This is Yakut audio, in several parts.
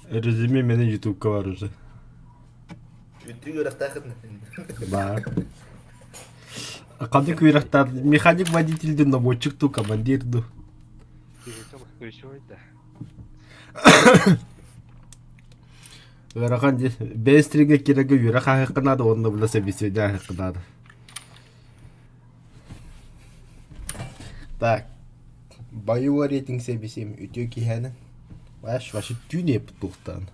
Резюме мене ютубка бар уже. Үтү үөрэхтээххин. Баар. Ханнык үөрэхтээх механик водитель ду наводчик ду командир ду. Устойчивый да. Ыарахан дии. Бэйэстригэ кирэгэ үөрэх ааһыахха наада уонна була собеседие ааһыахха наада. Так. Боевой рейтинг сэбисим үтүө киһиэнэ. Ваш вообще түүн еппит туохтаан.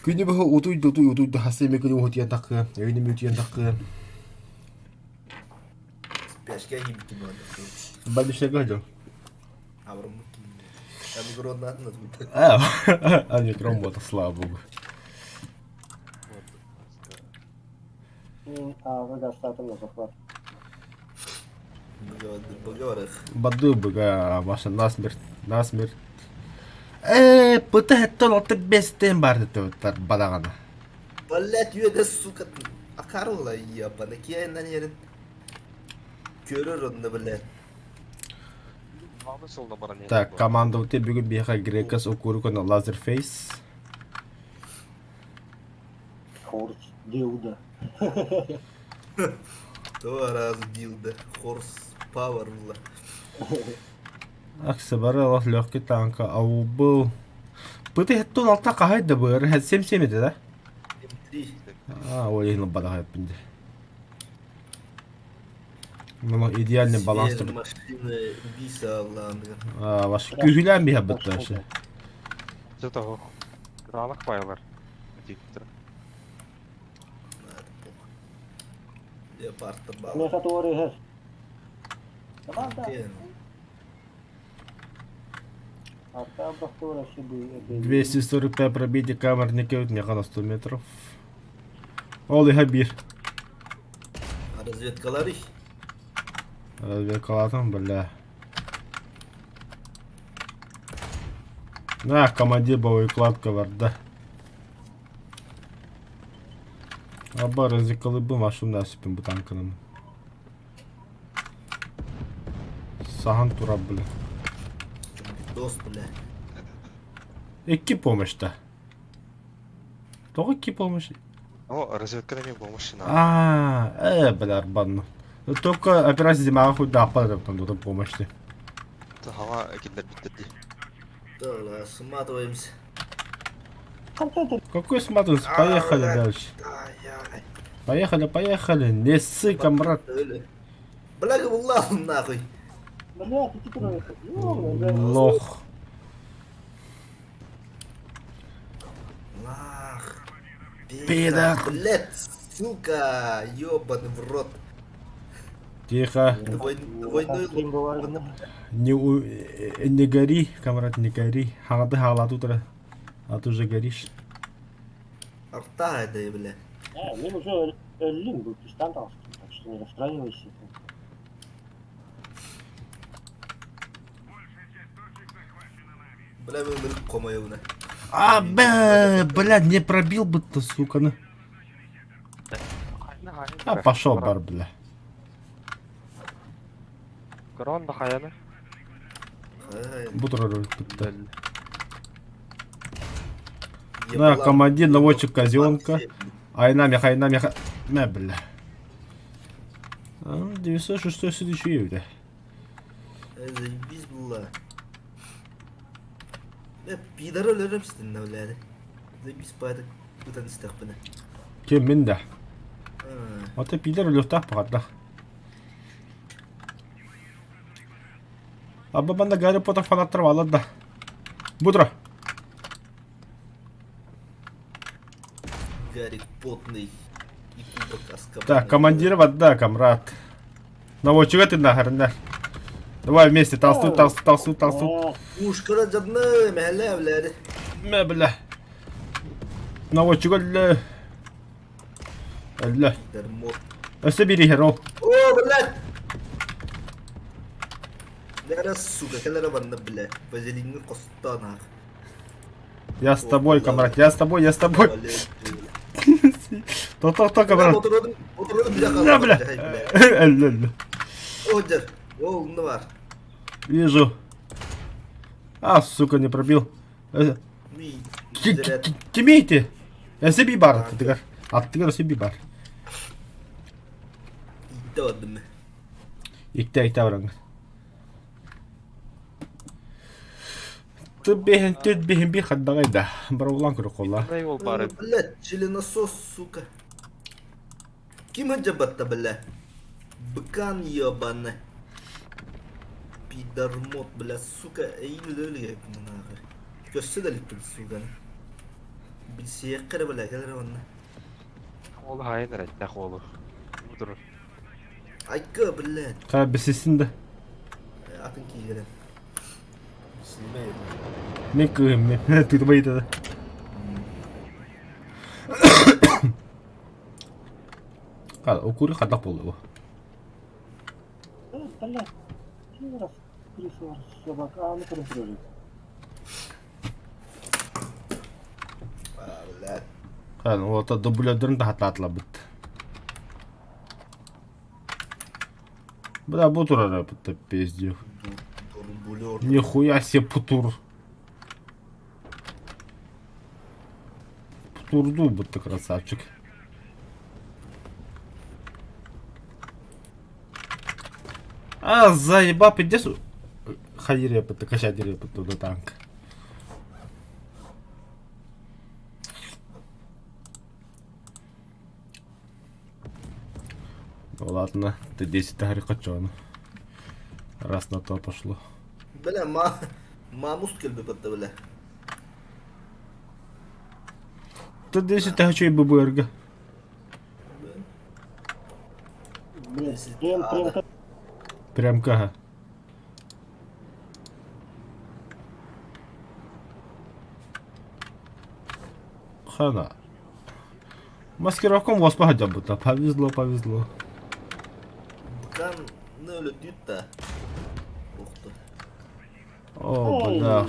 Күнү быһа утуйду утуй утуйду хас эмэ күнү утуйан таххыа, өйүнүм утуйан таххыа. Спяшка киирбитим Бабишага дьон. Абырыммыт Амикроннаатын атбыт. А, омикрон буолта, слава богу. Баду быга Маша насмерть, насмерть. Э, пыта алты бестен бар деп бадагана. Блять, үөдэ сука акар ола ебана киэннэн ерин көрөр онно блядь. Так, команда ты бүгүн биһиэхэ Грекас Укурукан Лазерфейс. Хорс дилда. Два раза дилда. Хорс пауэр була. Аксы бары олох легкий танка ау был. Пыты хеттон алта кахай да быр, хет сем сем edi да? М3. А, ой, ну бада хайппинди. Ну, идеальный баланс Сфера машина убийца Аллаһым. А, ваш күһүлээн биһэ бытта вообще. Зато Кыраалах байлар. Диктор. Леопардтар баалар. Миэхэ туора иһэр. Команда. Арта бахтуора 245 пробитие камерники меха на 100 метров. Ол иһэ биир. Разведкалар их. Разведкалатым, бля. На, командир боекладка барда. Аба разведкалыбын машина сүппүн бу танканан. Саһан турар, бля. Дос, бля. Икки помощь-то. Тоҕо икки помощь? О, разведка эмиэ помощь надо. А, э, бля, арбанну. Только операция зимаға хуйдааппар там помощь. Хаҥа киллэрбиттэр дии. Да, сматываемся. Какой сматываемся? Поехали дальше. Поехали, поехали. Не ссы, комрад. Бля, буллахум нахуй. Бля, ты теперь... Лох. Лах. Пидор. Блядь, сука, ёбаный в рот. Тихо. Двойной Не, у... не гори, комрад, не гори. Халаты халат утро. А ты уже горишь. Арта это, бля. А, мен уже өллүм, был пистан так что не расстраивайся. Бля, мен билип комайыбына. А, бля, бля, не пробил бы ты, сука, ну. А, пошел, бар, бля. Корон да хайаны. Бутрор На, командир, наводчик, казенка. Айна, меха, айна, меха. Мә, бля. 906 следующий, бля. Заебись была. Э, пидор өлөрөм ситинне бля. Заебись пайда бутан истехпине. Кем мин да. Ата пидор өлөхтөх баҕарда. Абба манна Гарри Поттер фанаттар баалар да. Бутро. Гарик потный и кубок Азкабана. Так, командир вода, комрад. Наводчик ты нахрен, Давай вместе, толсту, толсту, толсту, толсту. Пушкара жадны, мэхэлэ, бля. Мә, бля. Наводчик өллө. Өллө. Дермот. Өссө биир иһэр ол. О, блядь! Бля, сука, кэлэрэ барна, бля. Вазелинҥа хостоон аах. Я с тобой, комрад, я с тобой, я с тобой. Тохто, комрад. На, бля. Өллө, өллө. О, дьэр. О, онно бар. Вижу. А, сука, не пробил. Кимий ити? Эсеби бар аттыгар. Аттыгар эсеби бар. Иттэ бардым. Икте икте бараҥ. Ты бэһин бэһин би хаддаҕай да. Барабылаан көрө холла. Итиннэй ол баар эбит. Блядь, членосос, сука. Ким сылдьыбатта, бля? Быкан ебаный. Пидормот, бля, сука, эйин өлө нахуй. Көссө да иликпин, сука. Билсиэххэ эрэ, бля, кэл эрэ манна. Уолу хаайан эрэ, эттээх уолу. Бу турар. Айка, блядь. Ха, бисисин да. Атын киирэн. Снимай. Мен кыыһым мен. Тытыбай да. Укури хадах буолла бу. Блядь, раз крысу собака, а ну контролируй. А, блядь. Хан, ота дублердерин да хатаатылабыт. Бля, бу турар это пиздец. Дурбулер. Нихуя себе путур. Путурду будто красавчик. А, заеба, пиздец. Хайре, будто качать будто до танк. Ну ладно, ты 10 тахари Раз на то пошло. Бля, ма... Мамус кэлбит бля. Ты 10 тахачу ББРГ. Блядь, прям, прям как Прям кага. Хана. Маскировком вас хотя бы Повезло, повезло. Быкан не өлөтүүт да. Ухту. О, бля.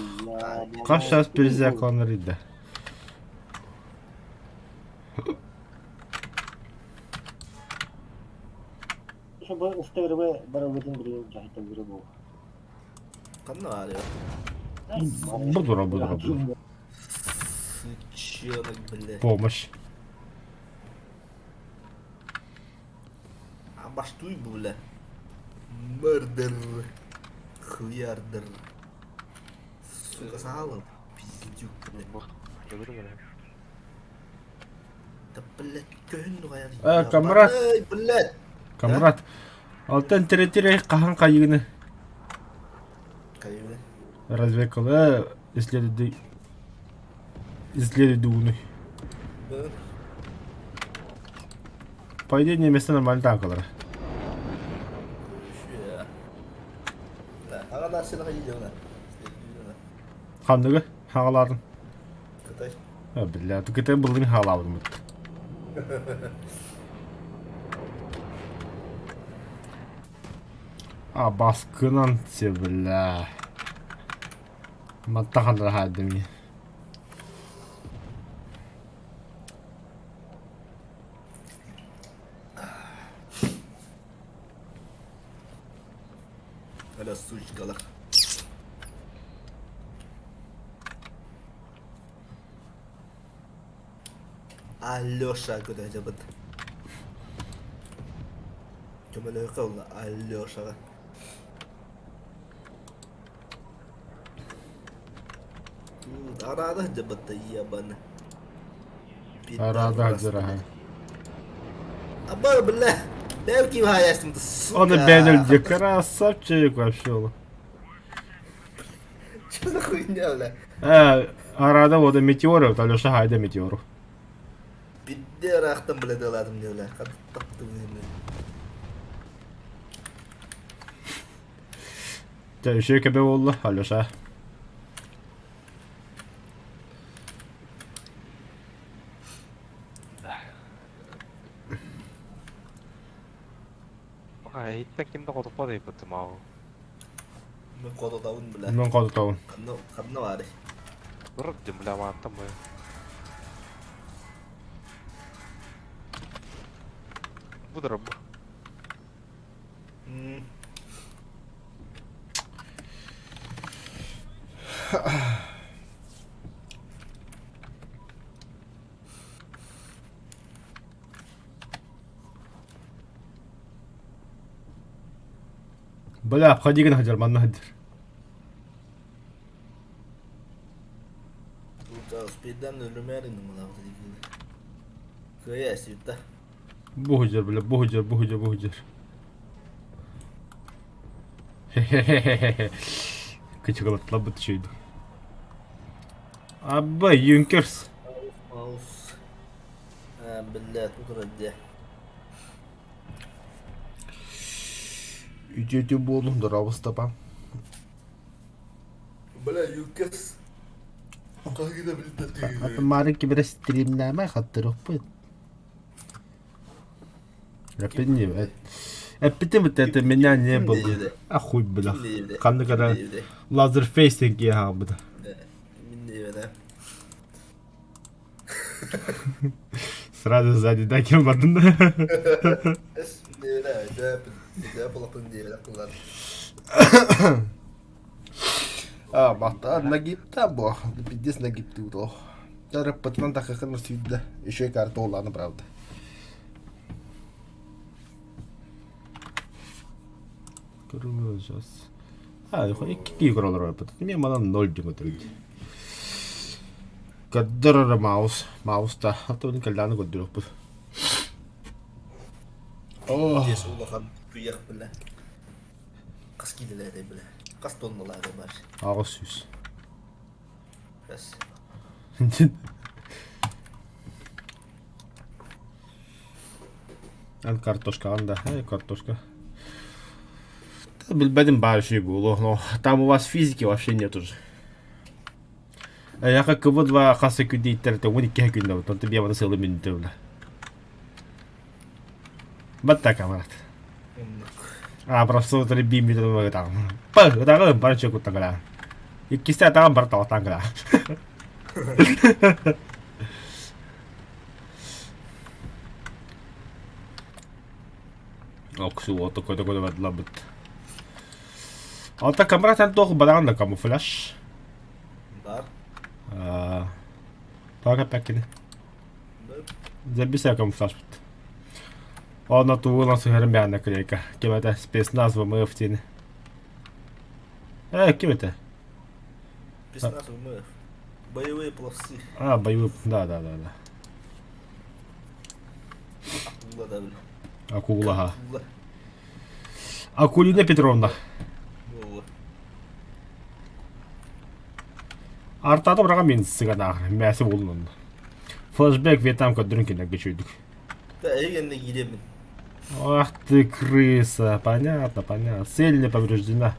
Как сейчас перезакон да. Чтобы СТРВ барабытын билген жайта бирө бу. Ханна бар я. Буду работать, работать. Сучонок, блядь. Помощь. А баштуй, бля. Мөрдер. Хуярдер. Сука, саалым. Пиздюк, блядь. Өлөрүм эрэ. Да, блядь, көһүн нугаяр. Камрад. Эй, блядь. Камрад. Алтан тире-тире хаһан хайыгыны Кайыбы. разведкала исследуй исследуй По идее, не место нормально танкалар. Ага, нәрсені қайда Ханныгы хагаларын. Кытай. А, бля, Кытай былдың хагалабын. А, баскынан те, бля. Маттахандар хаддым. Аля, сучкалар. Алеша куда жабыт. Көмөлө кылла Алешаға. Арада жабытта ебаны. Арада жыраха. Аба, бля. Дэв ким хаястым, сука. Он бедел красавчик вообще. Что за хуйня, бля? Арада вода метеоров, Алеша хайда метеоров. Бидде рахтан, бля, деладым, не, бля. Таптым, бля. Те еще кебе болду, Алеша. Ай, иттен ким да хотуппа дейбит мау. Мен кододабын, бля. Мен кодотабын. Ханна, ханна бары. Быр дим бля мааттан бу. Бу бу. Бля, обходи гына сылдьар, манна сылдьар. Успейдан өлүмээр иннымалаабыта дии. Кыайа эстибит да. Бу сылдьар, бля, бу сылдьар, бу сылдьар, бу сылдьар. Хе-хе-хе-хе-хе. Кычыгылаттыларбыт үчүгэй. Абба, Юнкерс. Маус. Биллээт утурар дии. Үтүө буолун, дорообустапа. Бля, Юнкерс. Хаһыгына билбэт. Мары кибер стримнээмэ хаттырыхпыт. Эппитин Эппитим это меня не было. А хуй бля. Ханнык эрэ лазерфейс диэн киһи хаалбыта. Сразу сзади да кем бардын да. А, махта нагибта бо. Пиздец нагибты удо. Даже пацан так как сүйді. Еще и карта уланы, правда. Сейчас. А, икки көрөлөр барбыт. Мен манан ноль диэн көтөрүн. Көрдөрөр маус, мауста. Аттыбын кэллааны көрдөрөхпүт. О, Тиэс улахан туйах бile. Хас киилэлээтэй бile. Хас тонналаах бар. 800. Бэс. Эн картошкаҕын да, эй, картошка. Билбэтим баар үчүгэй буолуо, но там у вас физики вообще нет уже. Эйиэхэ КВ-2 хас күн ииттэр 12 күн да, онтон биэбата сылы мүнүүтэ бile. Баттака брат. А, просто вот биир мүнүүтэ ытаҕын. Па, ытаҕын бары чөкү куттан Иккисте атаҕын бар таҕаттаан кыра. Оксу ото көтө көтө бардыларбыт. Алта камера туох бадаҕан да камуфляж. Бар. Тоҕо кэппэккини? Записай камуфляжпыт. Онно тугунан сыһарын бэҕэнэ клейка. Ким это спецназ ВМФ диэн. Э, ким это? Спецназ ВМФ. Боевые пловцы. А, боевые, да, да, да, да. Акула да, бля. Акула, ага. Акула. Акулина Петровна. Во. Артата быраҕан мин сыганаах, мээсэ буолун онно. Флешбэк Вьетнам көрдөрүн кинилэргэ үчүйдүк. Да, эйгэнне киириэмин. Ах ты крыса, понятно, понятно. Цель не повреждена.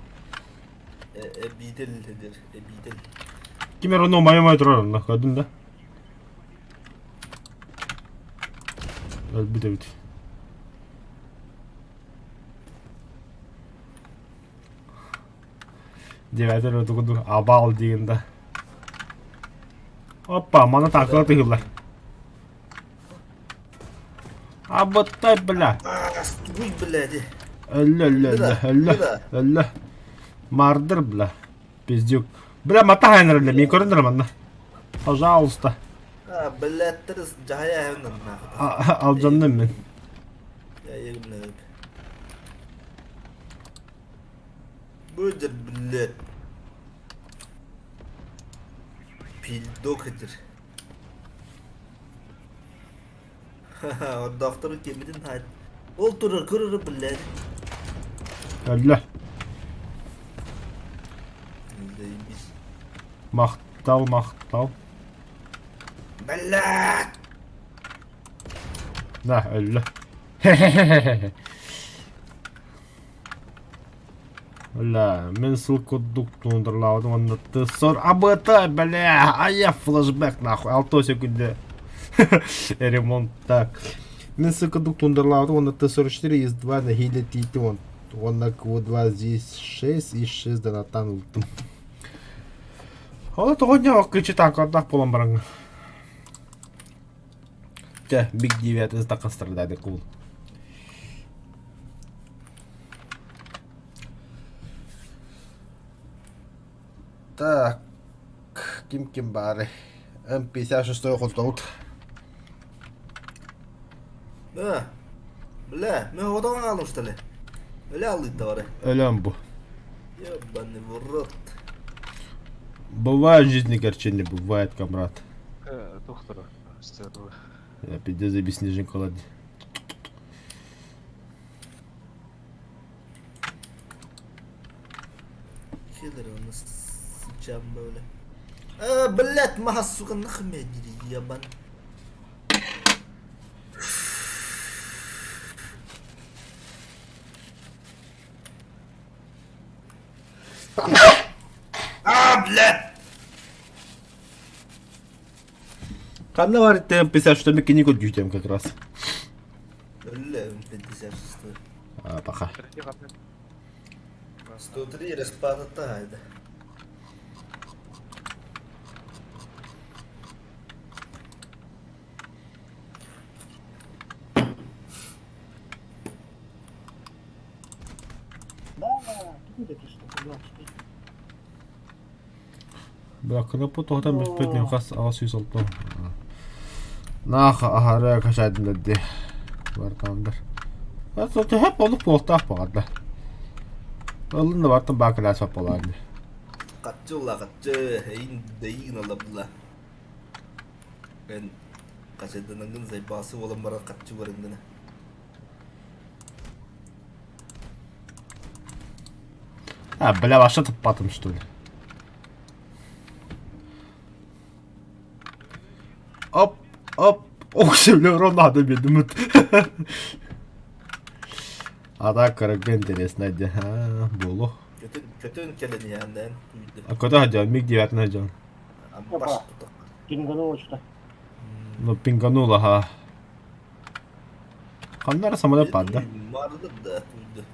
Эбиител дир, эбиител. Ким эрэ онно умайа-умайа турар онно, көрдүн да? Өлбүт эбит. Диэбээтэр эрэ тугу абаал диигин да. Опа, маны таакыла тыһыыллар. Абыттай, бля. Тугуй, блядь. Өллө, өллө, өллө, өллө, өллө. Мардыр, бля. Пиздюк. Бля, мата хайнар, бля, мин көрүндүр манна. Пожалуйста. А, блядь, жая Алдьанным мин. Будет, блядь. Пиздок этир. Ордоохтору киэммитин таайт. Ол турар көрөрө блядь. Өллө. Махтал, махтал. Блядь! Да, өллө. Бля, мин сыл курдук туундарылаабытым уонна сор абыта, бля, а я флешбэк нахуй, алта секунда ремонт так. Мин сыл курдук туундарылаабытым уонна Т-44 из 2 нэһиилэ тиийтим уонна КВ-2 здесь 6 из 6 донаттаан ылтым. Ол тоҕо дьэ кычы таакардаах буолан бараҥҥа. Чэ, Биг 9 тахха страдает кул. Так. ким-ким баарый? М56 холтоут. Да. Бля, мен отоҕон хаалым что ли? Өлө аллыытта бары. Өлөм бу. Ебаный в рот. Бывает в жизни горчение, бывает, комрад. Доктора, стерва. Я пиздец заебись снежинка лади. Киллер у нас сычам бля. А, блядь, маха, сука, нахуй меня ебан. А, блядь! Ханна бар М56 кини көрдүүтем как раз. Өллө М56. А, пока. 103 распадата хайда. Да, тугу да түстэ, пожалуйста. Бля, кынаппыт тоһутан бүппүт ньукас 806. Наах аһара качаайдым дии. Бартаандар. Төһөп олук буолтаах баҕарда. Ылын да бартан баакылаас паппалаан дии. Хаччы ула хаччы, эйин дэйин ола була. Мен качайданангын зайбасы болан баран хаччы барынгына. А, бля, вообще туппатым что ли? Оп, оп, ох, бля, ровно надо бедумут. А так, короче, интересно, дии. А, буолу. Көтөн көтөн кэлэн иһээннээн күйдү. А куда ходил? Миг 9 найдем. Ампаш тутах. Пингануло что-то. Ну, пингануло, ага. Ханнара самолет падда. Марды да күйдү.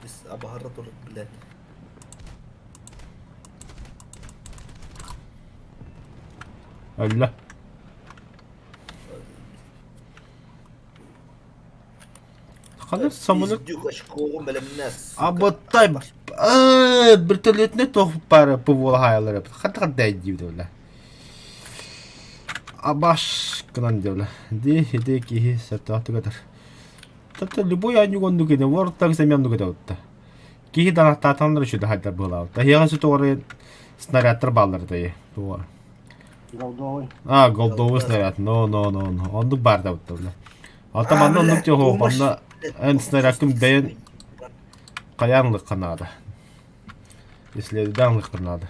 Biz абахара турут блядь. Өллө. Ханнар самолет Пиздюк очкоҕун бэлэмнэс. Абыттай вертолетне туох пара ПВО хаалар хата хата диибит бля. Абаш гынан диэбилэ. Ди ити киһи сөптөөхтүк этэр. Тата любой анньук оннук ини вор так эмиэ оннук этэ Киһи дарахтаатаннар үчүгэй хайдар быһыылаабыт. Эһиэхэ сүтүгэр снарядтар бааллар этэ туга. Голдовый. А, голдовый снаряд. Но, но, но, но. Оннук баар да бля. Ата манна оннук дьоһуох, манна эн снарядкын бэйэн хайаан ылыахха наада. Исследуйдаан ылыахха наада.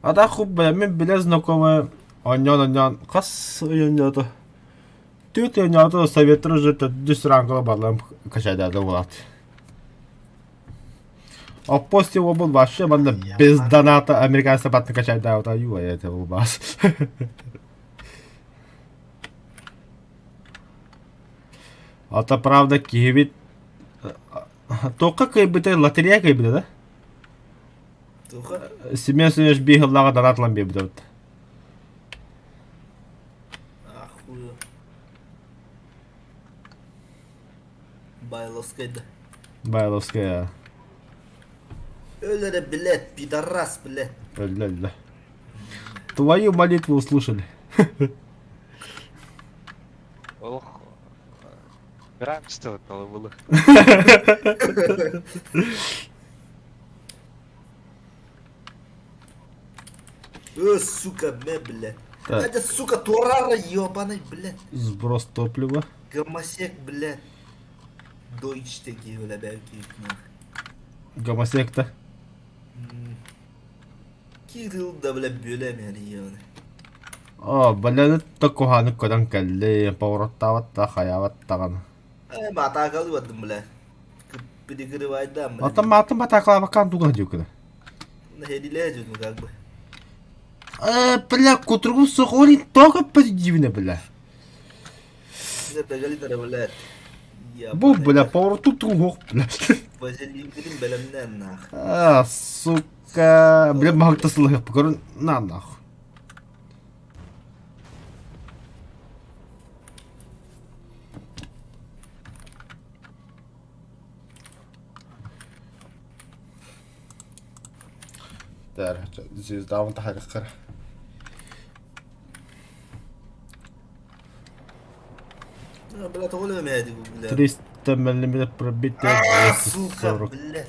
А так бля, мин билэ знакомая оонньоон-оонньоон хас ый оонньоото Түөрт оонньоото советтар уже төрдүс рангаҕа барыларын качайдаата буолаат. А после его был вообще манна без доната американцы баттын качайдаабыта ю это был бас. А то правда киһибит туохха кыайбыта лотерея кыайбыта да? Туха? Семен Семенович биир сыллааҕы донат ылан биэрбитэ эбит. Ахую. Байловскай да. Байловская. Өл эрэ, блядь, пидорас, блядь. Өллө өллө. Твою молитву услышали. Олох Грамчты было. Э, сука, мэ, блядь. Так. Это, сука, турара ебаный, блядь. Сброс топлива. Гомосек, блядь. Дойчте киһи бәлки Гомосекта. Кирилл да, бля, бүлэ мэр ебаный. О, бля, куһааны көрөн кэлли, повороттаабат да, хайаабат даҕаны. Э, атаакалы бардым, бля. Перекрывай да, бля. Атын маатын батаакалаабаккаан тугун дьүкүнэ. Наһедилээ дьону как бы. Э, бля, кутуругум суох, ол иһин тоҕо көппөт дьиибинэ, бля. Галитара, блядь. Бу, бля, повороту тугун бля. Вазелин бэлэмнээн нах. А, сука, бля, маһыкта сылыһык көрүн, на нахуй. Тэр звездабын таһарыаххара. Бля, тоҕо өлөмөөдү бу, бля. 300 миллиметр пробитие А, сука, 245. бля.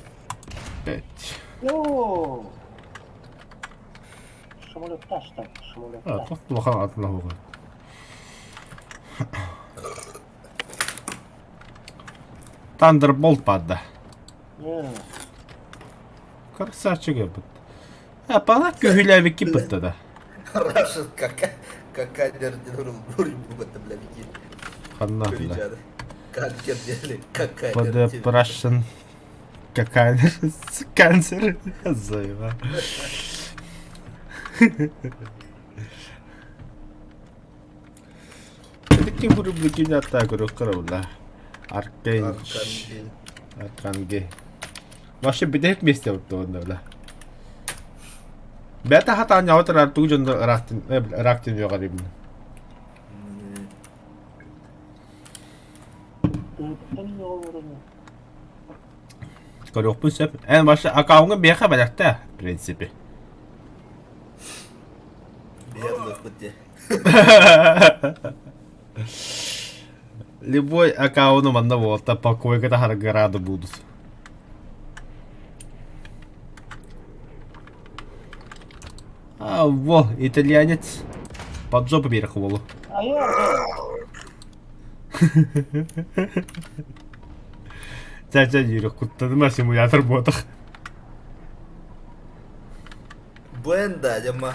Йоо. Самолеттастан, А, самолеттас. туох улахан атын оһуга. Thunderbolt падда. Йоо. Красавчик эбит. А, пала күһүлээбикки бытта да. Рашен кака какадер бля, бля, Ханна бля. Канкер дели, какадер. Под Russian какая канцер заеба. Такие рубрики не так говорю, Аркейн. Арканге. Вообще бүтэһик миэстэ буттугунна бля. Бэта хатаан ньаҕытыр тугу дьон ыраахтын ыраахтын үөҕэр ибин. Көрүөхпүн сөп. Эн вообще аккаунҥа биэхэ бэлэхтээ, в принципе. Любой аккауну манна буолта покойга таһарга рады будут. А, во, итальянец. Под жопу берег уолу. Чэ-чэ диир, куттаныма симулятор буотах. Буэнда, дьама.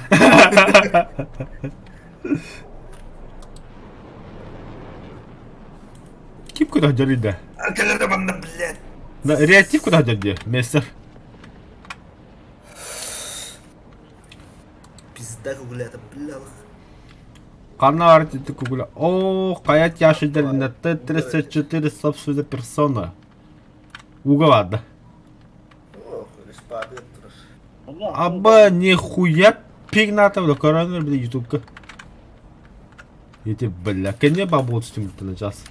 Ким куда дьарыйда? Кэлэрэ манна, блядь. Да, реактив куда дьарди, мистер? Пизда кугулята, бля. Ханна баар ити кугуля. Оо, хайа тяжеллэринэ Т-34 собственная персона. Уга баарда. Ох, респадет турар. Аба нихуя пигната бля, коронер бля ютубка. Ити бля, кэнне бабуот түмүктэнэ час.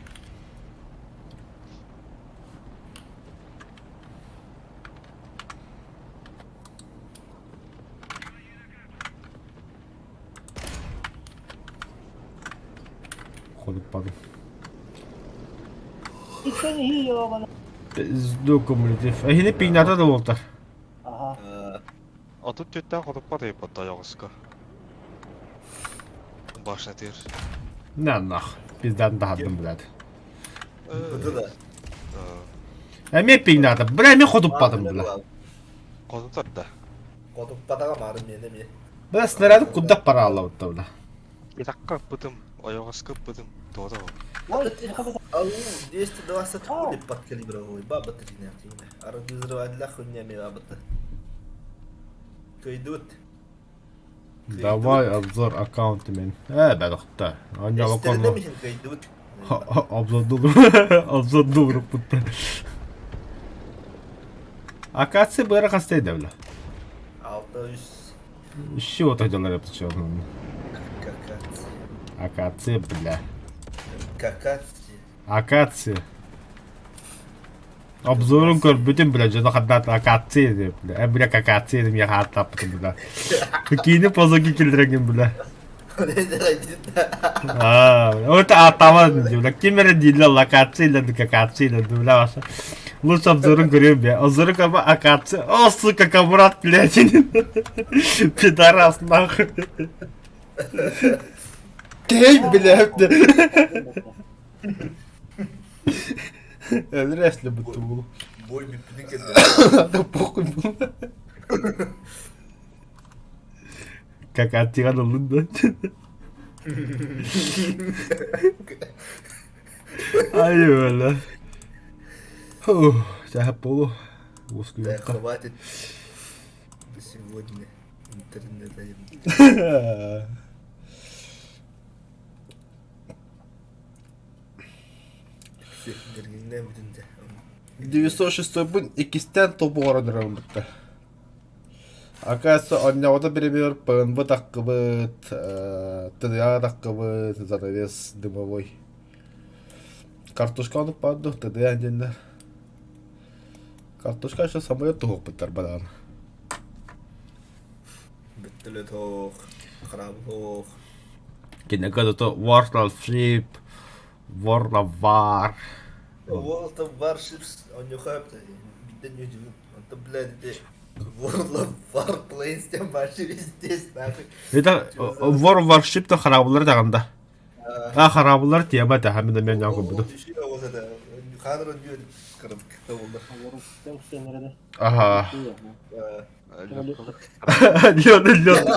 Ходуппадым. Пизду кумулятив. Эһини пигната да буолтар. Аха. 34-тээх ходуппат ыйыппат ойоҕоско. Башня тир. На нах. Пиздан таһардым блядь. Быты да. Эмиэ пигната. Бля, эмиэ ходуппатым бля. Ходутар да. Ходуппатаҕа марын миэнэ эмиэ. Бля, снаряды кудах парааллабытта бля. Итакка ыппытым, ойоҕоско ыппытым, туота ол. Ау, 220 хули подкалибровый, баба тринадцать. Аргизрывать хуйня ми баба-то. Кыйдут. Давай обзор аккаунта мен. Э, бәдөхтө. Эстеринэ миһин кыйдут. Обзордуу обзордуу урукпутта. Акация быара хастай да бля. Алта үс. Еще вот дьоннор yapışıyor. Какация. Акация, бля. Какация. Акация. Обзорун көрбүтүм бля, дьоно ханнаат акация диэн бля. Э, бля, какация диэн миэхэ ааттааппытым бля. Киини позоги киллэрэҥҥин бля. Аа, вот ааттаабат бля. Ким эрэ дииллэр локация илэрди, какация илэрди, бля, ваша. Лучше обзорун көрүөм бля. Обзорун көрбө акация. О, сука, камрад, блядь. Пидорас, нахуй. Кей, блядь. Вряд ли бы ты был. Бой бүппүтүн кэллэ. Да похуй был. Как аттиган ыллын да. Ай, бля. Фух, чаһап буолу. Да, Уоскуйуохха. хватит на сегодня интернета. 906-бын иккистээн тобуҕаран ылбыттар. Оказывается, онньоҕото биримигэр ПНБ таххыбыт, ТДА таххыбыт, занавес дымовой. Картошка онук баар дуо, ТДА диэннэр. Картошка еще самолет туһуохпуттар бадаҕана. Вертолет ох, корабль ох. Кинигэ зато World of Ship, World of War. World of Warships онньуха биирдэн үөдүбүт. Онтон блядь ити World of Warplanes диэн вообще везде нахуй. Это World of Warship да хараабылар даҕаны да. А хараабылар тиэмэ да мин эмиэ ньаа көрбүтүм. Аха. Лёд, лёд.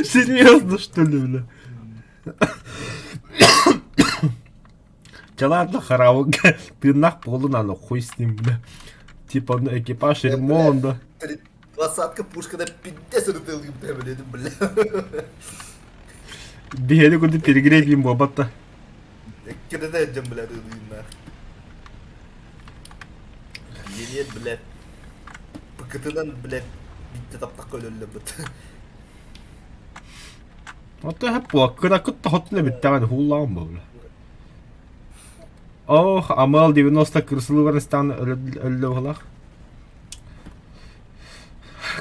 Серьезно, что ли, бля? Дьэ ладно, хараабыга тыыннаах буолун аны хуй с ним, бля. Типа ну экипаж ремонт, да. Двадцатка пушкада пиздец ырытыалыыбыта билетим бля. Биһиэни курдук перегрей буолбатта. Эккирэтэ дьон бля ырыыннаах. Елет, блядь. Пыкытынан, блядь, биитте таптахха өлөллөрбүт. Оттон хэп кыракыт тоһоттун эбиттэҕин хууллаҕын буолла. Ох, Амал 90 кырсылыгар стан өллө быһылаах.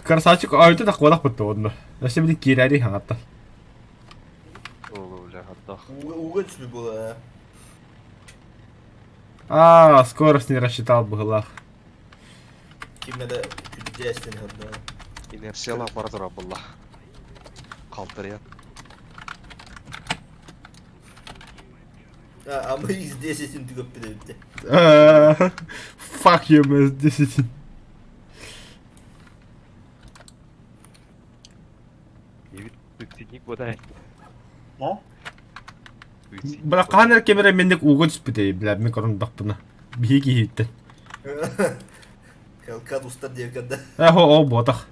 Красавчик ойто тахвалах бутта онно. Өссө били киирэри хаҥаттан. Оолу бля, отдох. Ууга түспүт буола. А, скорость не рассчитал быһылаах. Ким эрэ күрдьээстэн иһэрдэ. Инерциялаах бара турар буолла. Халтарыйан. А мы из 10 түгэппит эбит. Fuck you, MS-10. Суицидник бодай. Да? Бля, хаһан эрэ ким эрэ минник ууга түспүтэй, бля, мин көрүндөхпүнэ. Биһиги киһиттэн. Хелкат устар диэкэрдэ. Эхо, ол буотах.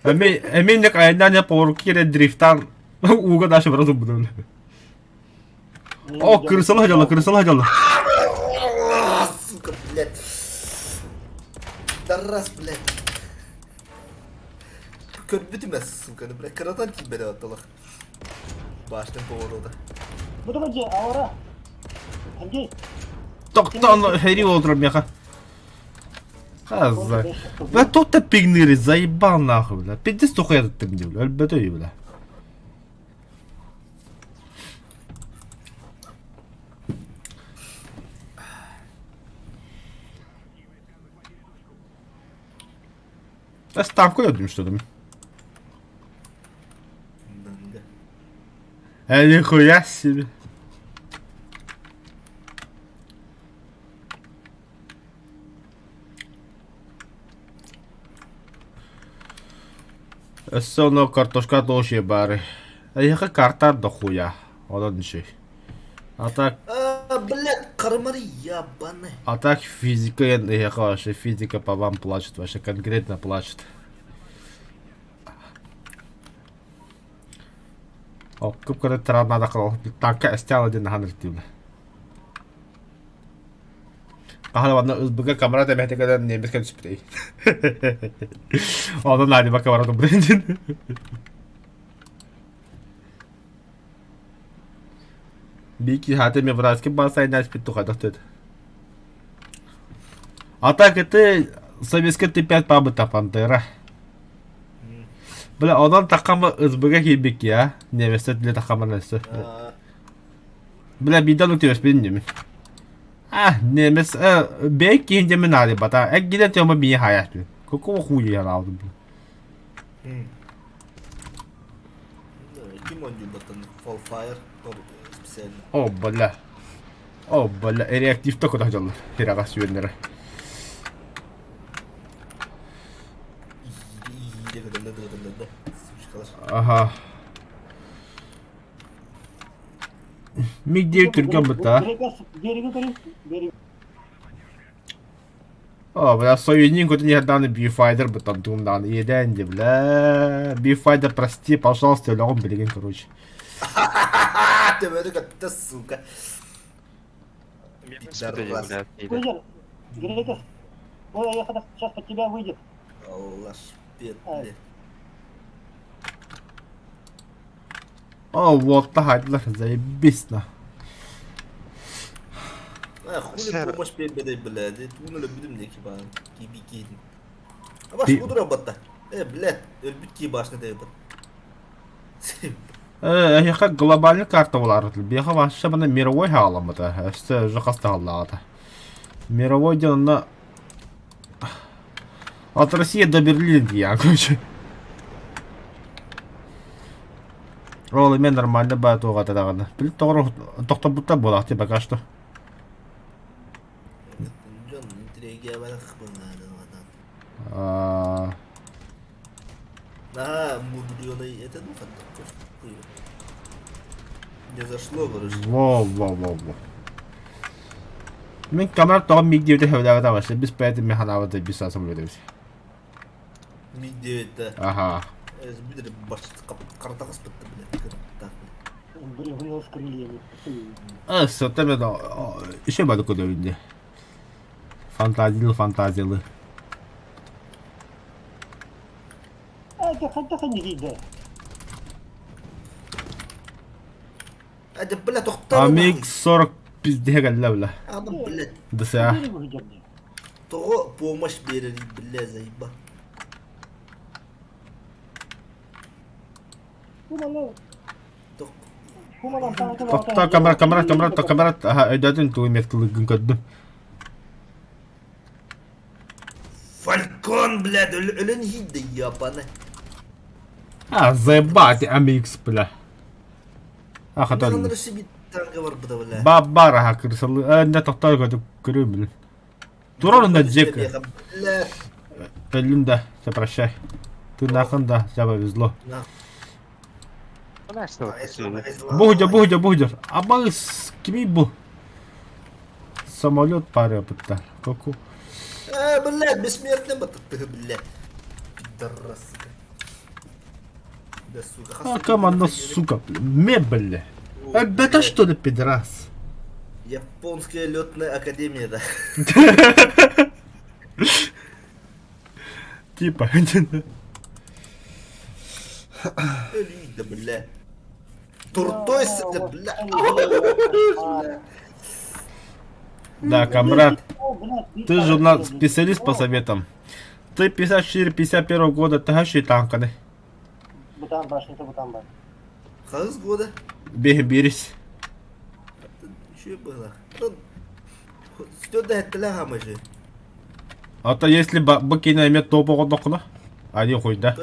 Эми эминник айаннаан поворока киирэн дрифтаан ууга дальше бара турбута, бля. О, крысала дьалла, крысала дьалла. Сука, блядь. Тарас, блядь. Көрбүтүм сука, блядь, кыратан киирбэри оттолох. Башня поворота. Бу да дьэ, аура. Андрей. Тоқтон хери олдурар меха. Хаза. Бля, тут то пигныри, заебал нахуй, бля. Пиздец тухуя ты мне, бля. Өлбөтөй, бля. Станку өлдүм что ли? Э, нихуя себе. Өссө ону картошка тоҕус баары. Эйиэхэ карта дохуя. Онон үчүгэй. А так А, блядь, кармары ебаные. А так физика эйиэхэ вообще физика по вам плачет, вообще конкретно плачет. О, кып-кыра надо танка эстяла диэн наһаа ыртыыбын. Хаһан манна ылбыга камера тэмэһитэ кэлэн немец кэлсиппитэй. Онон наадыма камера тумбутун диэн. Бики хата мен вражеский басай наспит тухадах төт. А так это советский Т5 пабыта Пантера. Бля, онон таххама ызбыга киирбик я. Немецтер для таххама нәрсе. Бля, биирдэ оннук түбэспитин димин. А, немец, бэйэ киһин дэмин аалыйбата. Эггинэн Тёма миэ хаайаспын. Какого хуя я аалдым? Ким оонньуурбаттан Fall Fire специально. О, бля. О, бля, реактивта куда дьоллор. Тираҕа сүөннэрэ. Аха. Миг диэки түргэн бытта. О, бля, союзник вот недавно Бифайдер бы там думал, иэдээн дии, бля. Бифайдер, прости, пожалуйста, өлөҕүм билигин, короче. Төбөнү көттө, сука. Выйдет, Греков, ой, я сейчас под тебя выйдет. Аллаш, бедный. О, вот так, заебись на. А, хули Сэр. помощь биэрбэтэй, блядь, тугун өлөрбүтүм диэки баан, киби киһитин. Абаш кудура батта. Э, блядь, өлбүт кии башня дайбат. Эһиэхэ глобальный карта буолар. Биэхэ вообще мана мировой хаҕаламмыта. Өссө уже хас таһаллаҕата. Мировой диэн онно от России до Берлина диэн, короче. Ол эмиэ нормально баа туоҕата даҕаны. Били тоҕо тохтобуттар буолаах типа пока что. Дьон интригэбэлэх Аа, Наһаа мудрёный это ну как Не зашло, короче. Во, во, во, во. Мин камера тоҕо миг диэбитэ сөбүлээбэтэ вообще без поэтому мен ханаабыта без самолет Миг диэбит Аха. Билер баш картагас бытты блядь. Бревно с крыльями. А, сотаме да. Еще бады көдөрүндө. Фантазиялы, фантазиялы. А, это хайдах инники Адя, блядь, тохтоо. Амик 40 пиздеге кэллэ бля. Ана, блядь, ДСА. тоҕо помощь биэрэр, блядь, заеба. Тохтоо камера, камера, камера, камера. Аха, өйдөөтүн тугу меткылыгын көрдүм. Фалькон, блядь, өлөн иһийдэ, ебаный. А, заебать, Амикс, бля. Аха, Ханна тон. себе танка барбыта, бля. Бабар, аха, кырсалы. Э, не тохтоо көрдүк көрүм, бля. Турар онда Джек. Блядь. Өллүм да, все, прощай. Ты нахын да, тебя повезло. Бугдя, бугдя, бугдя. Абалы кими бу? Самолет пара бытта. Коку. Э, блядь, бессмертный батты, блядь. Пидорас. Да, сука. А команда, сука, мебель. Это что ли, пидорас? Японская летная академия, да. Типа. Да, бля. Туртойся, бля. Да, камрад, ты же у нас специалист по советам. Ты 54-51 года, ты хаши танканы. Бутан башня, бутан бар. Хаһыс года. Беги бирис. Еще было. Стёда это же. А то если быки наймет топ оҕодоххуна, они хуй да.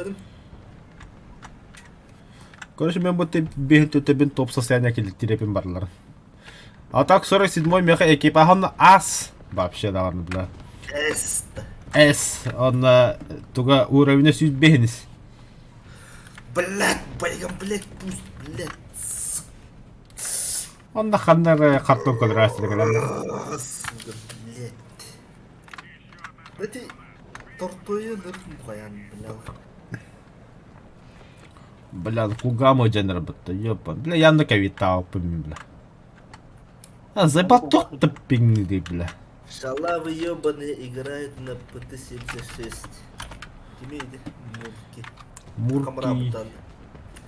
Короче, мен бу биһи төтөбүн топ состояние киллиттирэпин барларын. А так 47-й меха экипаһын ас вообще даҕаны бля. С. С он туга уровня сүүс бэһинис. Блядь, боекомплект пусть, блядь. Онно ханнар картон көдөрөөстүлэ кэлэн. Сука, блядь. Эти тортойы ныртын қоян, бля. Бля, кугамо дьэнэр бытта, ёпа. Бля, янна кавитааппын бля. А заебал топпиҥ бля. Шалавы ебаные играют на ПТ-76. Кимейdi? Мурки. Мурки.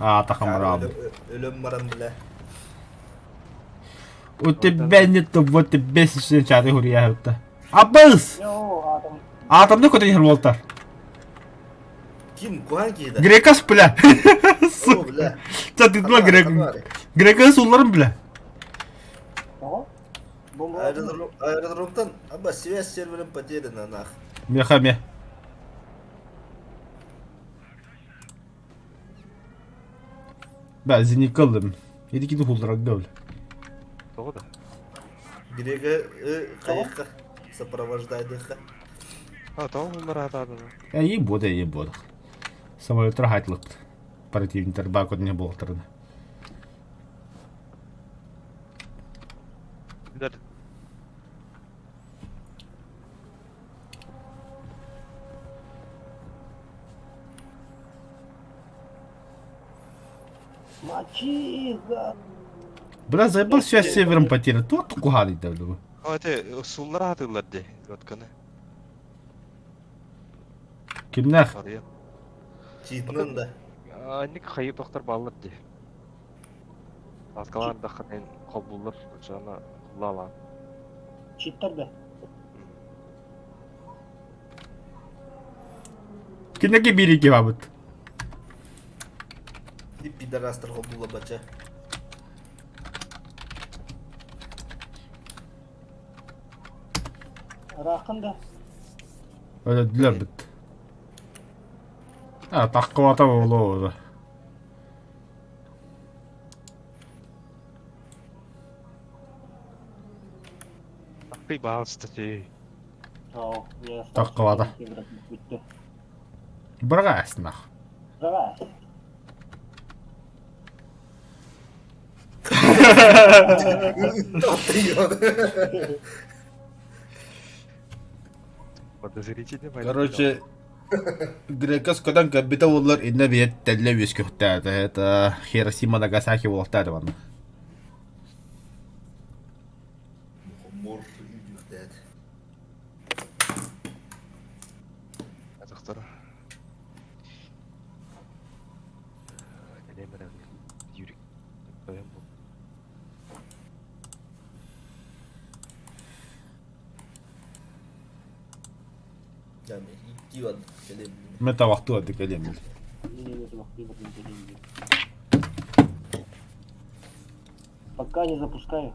А, тахамраб. Өлөм маран, бля. У тебя нет вот ты бесишься чаты хурия. Абыс! Атомны көтөн иһэр уолтар. Ким куһаан киһи Грекас, бля. О, бля. Чатыдла грек. Грекас улларым, бля. Аэродромтан, аба, связь с сервером потеряна, нах. Меха ме. Бә, зеникалым. Едики хулдырак бля. Тоҕо да? Грека хайыққа сопровождайдыха. А, тоҕо буллар Э, и бода, и бода. Самолеттар хайтлык. Противниктер ба көтүнө болтырды. Билер Мочи Бля, заебал связь с севером потерян. Тут кухады да, бля. О, это суллар атылар де. Өткені. Кимнах? Арыйан. Читнан да. Анник хайып доктор баллар де. Аскалар да ханен колбулар жана лала. Читтер да. Кинеги бириги бабыт. И пидорастар холбула бача. Ырааххын да. Өлөдүлэр бит. А, тахкыбата буолуо. Такый баалыста чэй. Тахкыбата. Бүттү. Быраҕааснах. Давай. Подозрительный Короче, Грекос көтөн көрбүтэ буоллар иннэ биэт тэллэ үөскүөхтээтэ. Это Хиросима Нагасаки буолуохтаата манна. Мор үйдүөхтээт. Атахтара. Кэлиэм эрэ Юрик. Тойон бу. Икки бар кэлиэм. Мен табахтыы бардык кэлиэм. Пока не запускаю.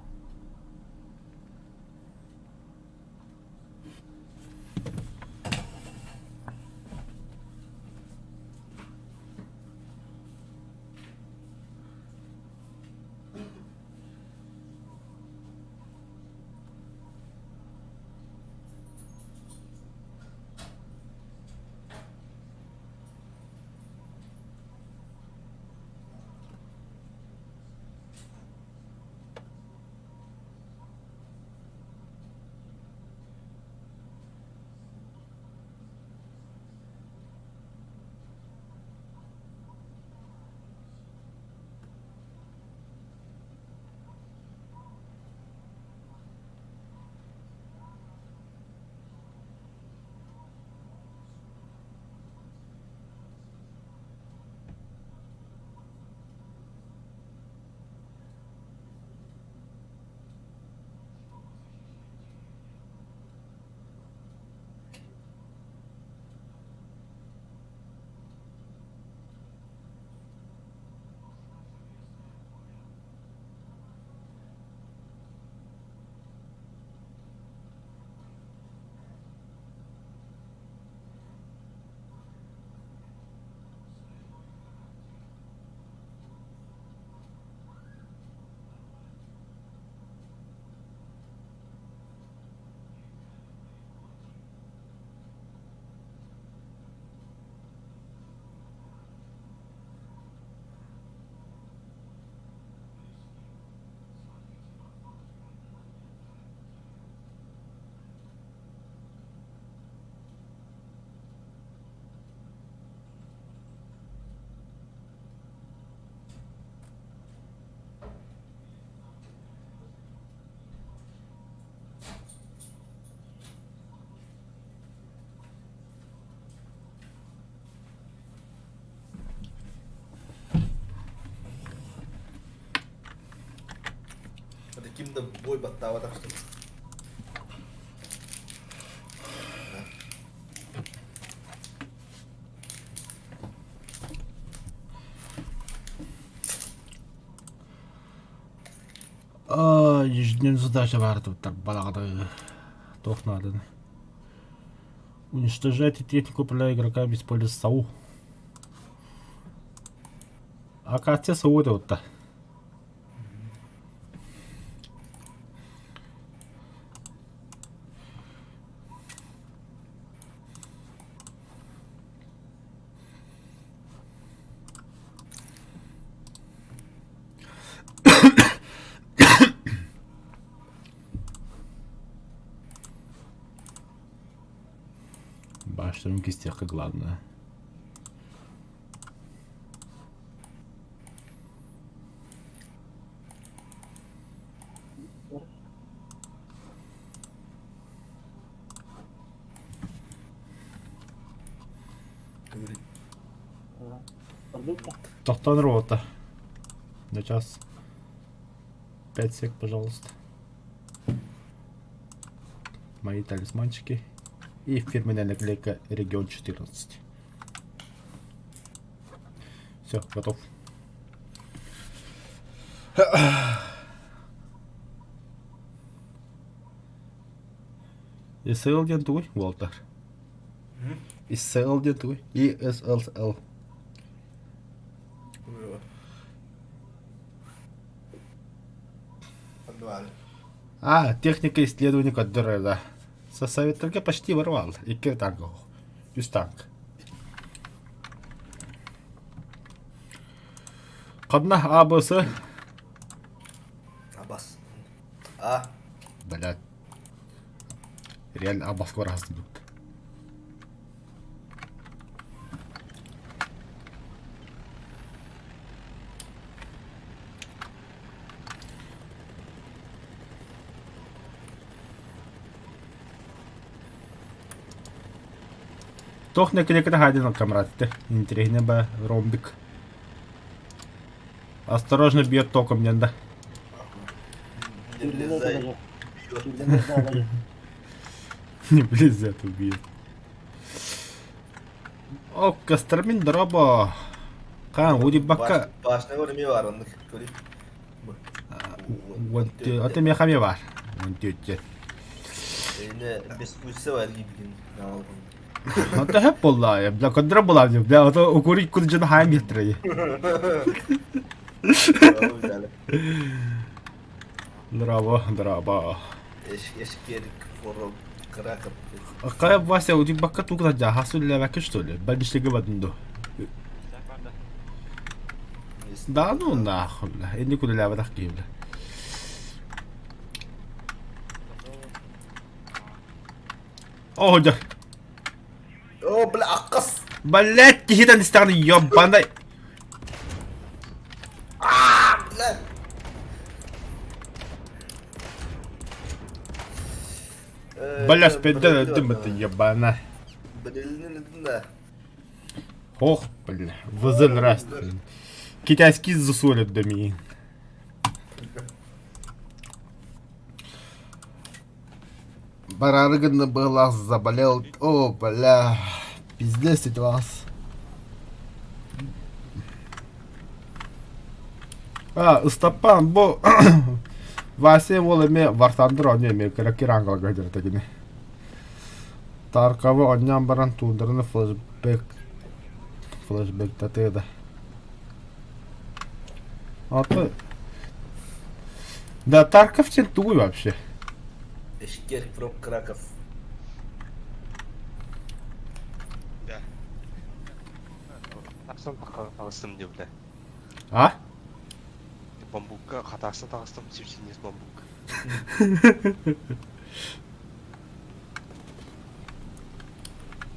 Это ким да бой баттаабатах что. Ежедневная задача баар балаҕада туох нааданы. Уничтожайте технику, управляя игроками, используя САУ. Акация САУ это вот та. Баштарым кистиэххэ главное. Тохтоон работа. На час. 5 сек, пожалуйста. Мои талисманчики. И фирменная наклейка Регион 14. Все, готов. ИСЛ диэн тугуй, Уолтар? ИСЛ диэн тугуй? ИСЛЛ. А, техника исследования көрдөрөр да. Советтарга почти ворвал. Икки танк Үс танк. Ханна АБС? Абас. А. Блядь. Реально Абаска барасың Туох нэкилиэкэтэ хаайдын камератты. Интэриэһинэй ба ромбик. Осторожно бьет током диэн да. Не влезай. Не влезет, убьет. О, Костромин дроба. Хаан, удибакка. Башня эмиэ баар оннук көрүй. Аты миэхэ эмиэ баар. Он түөттэ. Эйне бескуйса эргийбитин Ата хөп буолла, бля, көндөрө буолаа, бля, ото укури курдьун хаайан биэртэрэ. Браво, браво. Какая Вася, у тебя бака тук да, хасу для ваки что ли? Больничный говорит, да. Да ну нахуй, бля. Я никуда ля ватах бля. О, да. О, бля, аккас! Блять, киһитэн истэҕин ёбаный. Бля! Бля, спэддэн өлдүм это ебана. Блин, өлдүм да. Ох, бля, вызыл раз. Китайский засолят до меня. Барары гына была заболел. О, бля. Пиздец вас. А, Ыстаппан, бу Вася уол эмиэ Вартандыр оонньуу эмиэ кыра кирангалга сылдьар кини. Тарковы оонньоон баран туундараны флешбэк флешбэктатыа да. Ото Да, Тарков диэн тугуй вообще? Эшкер про Краков. Да. Тахсан таҕыстым дии бля. А? Бамбукка хатаастан таҕыстым, сипсинньэс бамбук.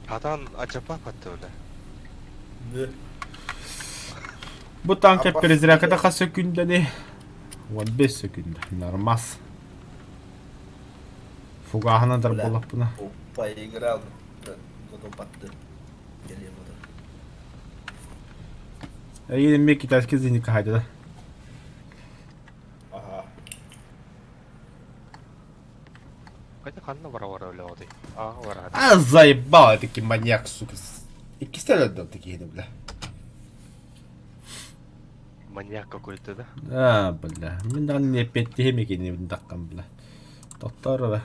Хатаан ачапа патты бля. Бу танка перезарядката хас сөкүндэни? 15 сөкүндэ. Нормас. Фугаһынан дар буоллахпына. Поиграл. Готов Кэлиэ буолар. Эйигин эмиэ китайский зенитка хаайда да? Аха. Хотя ханна бара-бара үлэҕитий? Аа бараат. А заебал таки маньяк, сука. Иккисте өлөрдө такие бля. Маньяк какой-то, да? А, бля. Мин даҕаны не эппиэттиһим экини даххам, бля. Тохтоор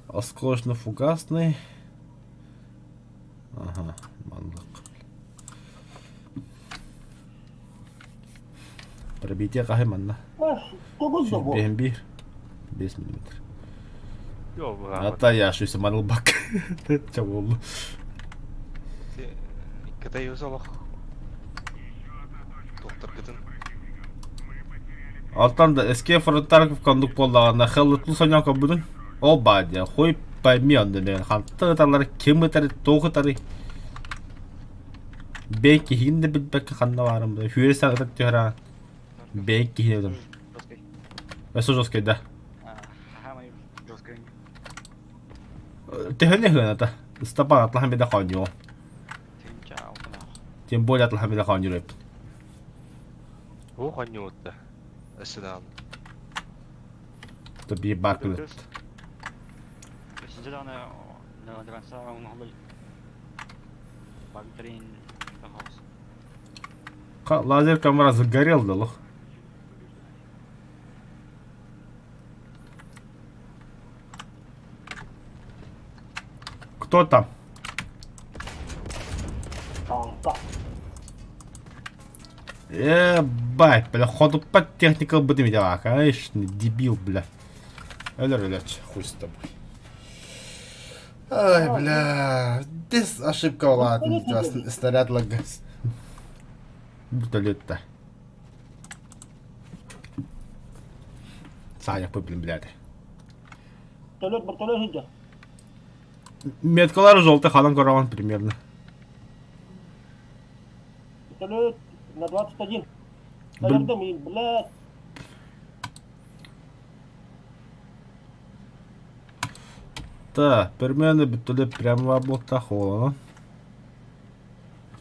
Осколочно-фугасный. Ага, маннык. Пробитие хаһы манна? Тугун Биир. 5 миллиметр. Йоо, Ата я шуйса манылбак. Ча буоллу. Кытай өзі олох докторгытын Алтан да СК Фронтарков кондук буоллаҕына хеллытын соньон көрбүтүн. Ол баа диэн хуй пойми онно диэн хантан ыталлар ким ытары туох ытарый Бэйэн киһигин да билбэккэ ханна баарын бу Хүүрэ саҥатык түһэрэ бэйэн киһини ытан Жесткий. Өссө жесткий да Хаамай жесткий. Төһөнү ыһыаната Ыстапаан атлаһан биэрдэ хоонньуо Тинча алтынах. Тем более атлаһан биэрдэ хоонньуур эбит Оо хонньуутта. Өссө даҕаны. То биир баар кылыт. Синчэ даҕаны до конца оҥоһулла Банкрин Лазер камера загорел да лох. Кто там? Танка. Ебать, бля, ходуппат техника ылбытым идеала, конечно, дебил, бля. Өлөр өлөч, хуй с тобой. Ай, бля, здесь ошибка была, снаряд лагас. Вертолет-то. Саня, блин, блядь. Вертолет, вертолет сылдьар. Меткалар желтый ханан көрөҕүн примерно. Вертолет на 21. Подожди, блядь. Да, примерно вертолет прямо буолтаах уоланан.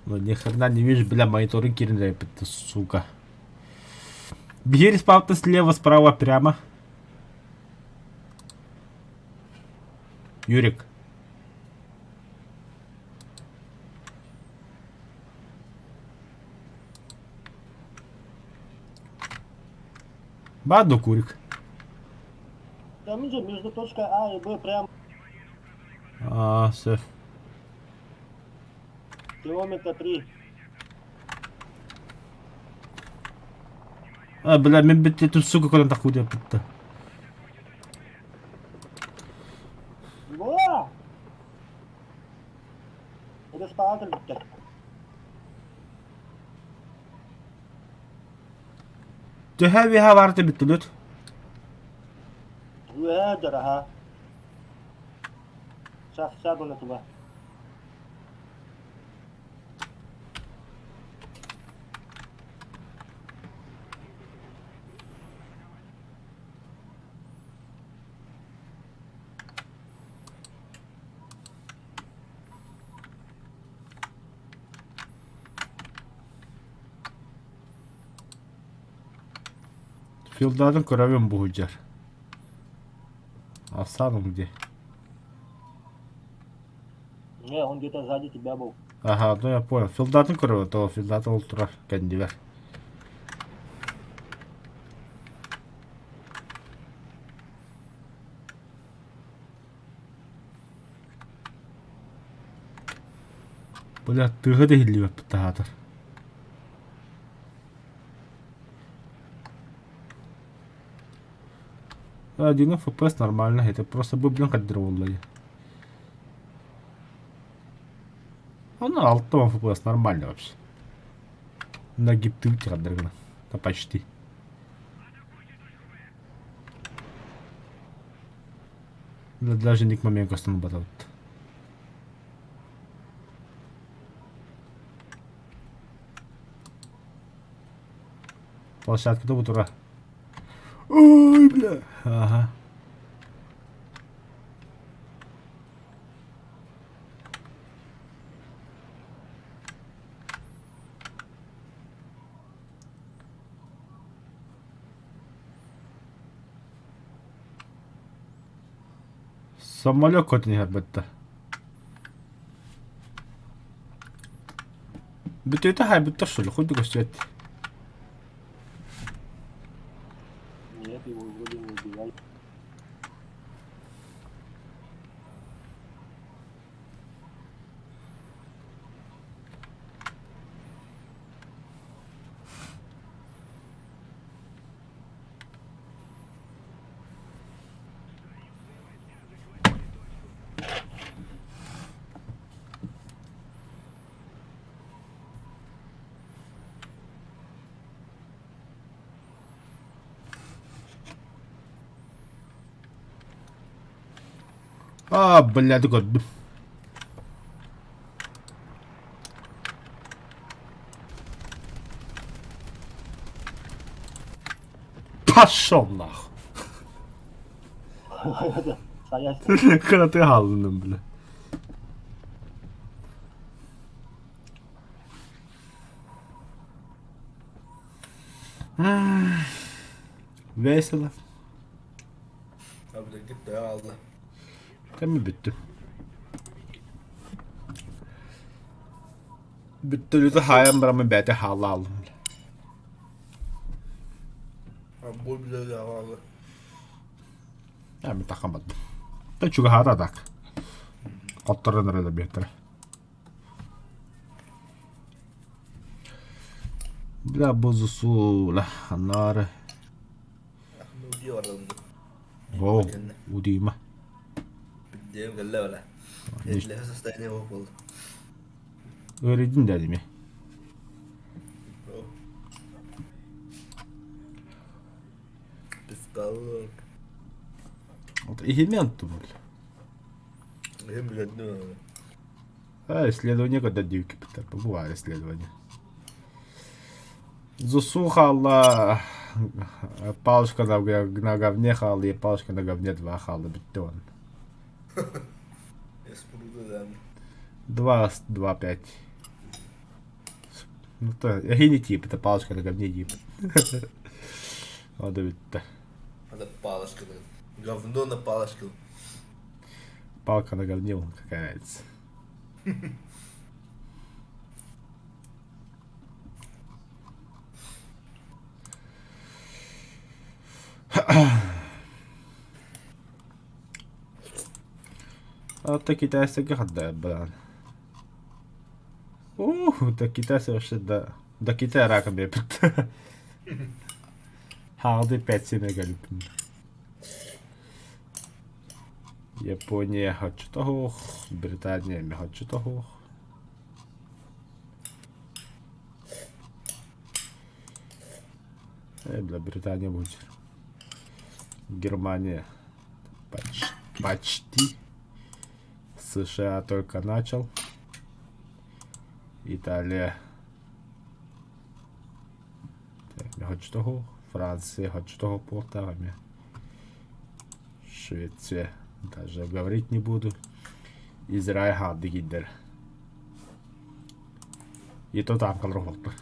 Ну ни хрена не вижу, бля, мониторы киирэн сука. Биһиги респаунта слева, справа, прямо. Юрик. Баду курик. Там же между точкой А и Б прям А, все. километра 3. А, бля, мен бүттетім, сука, куда так хуй бітті. Во! Респаунтер бүттэ. Төһө үөһэ баарта бүттүлүт? Үөһэ дьараһа. Сахса туга. Филдатын көрөбүн буһуйдьар. Асаном где? Не, он где-то сзади тебя был. Ага, ну я понял. Филдатын көрөбүн, то филдатын ол турар кэннибэр. Бля, тыаһа да иһиллибэппит таһаатар. Один FPS нормально, это просто бы, блин, кадр буолла. Ну, 6 FPS нормально вообще. На гиптыбыт кадр Да почти. Да, даже не к моменту баталт. Площадка бу тура. Ой, бля. Ага. Самолет көтөн иһэр бытта. Бүтүтэ хайбыттар шулу хуйду көстүбэт. Нет, его вроде не убивали. А, блядь, көрдүм. Пошел нахуй. Стоять. Кыраты хааллыным, бля. Весело. А, блядь, где-то алла. Кэмми бүттүм. Бүттөлүтэ хаайан бараммын бэйэтэ хаалла ааллым. Бу билэ аҕалы. Мен таххан бардым. Та чугаһаата так. Хотторон эрэ биэртэрэ. Бля бозусула аннары. О, удима. Билдиэм кэллэ бала. Этлэһэ состояние буолла. Ыарыйдын дядими. Пистолет. Вот иһимэн тумул. Иһим билэрдим. А, исследование когда дивки питер. Бывает исследование. Зусу хаалла палочка на говне хаалла и палочка на говне два хаалла бүттэ он. Два, два, пять. Ну то, не тип, это палочка на говне тип. Ода бүттэ. Это палочка, говно на палочке. Палка на говне, какая разница. Это китайцы гадают, блин. Ух, да китайцы вообще да. Да Китай раком бепит. Хаалды 5 мегалипин. Япония хочутоһуох, Британия эмиэ хочутоһуох. Бля, Британия будет. Германия почти, почти. США только начал. Италия. Так, хочутоһуох. Франция хочутоһуох буолтаах эмиэ. Швеция. Даже говорить не буду. Израиль хаалды киирдэр. И то таанкалар уһуктар.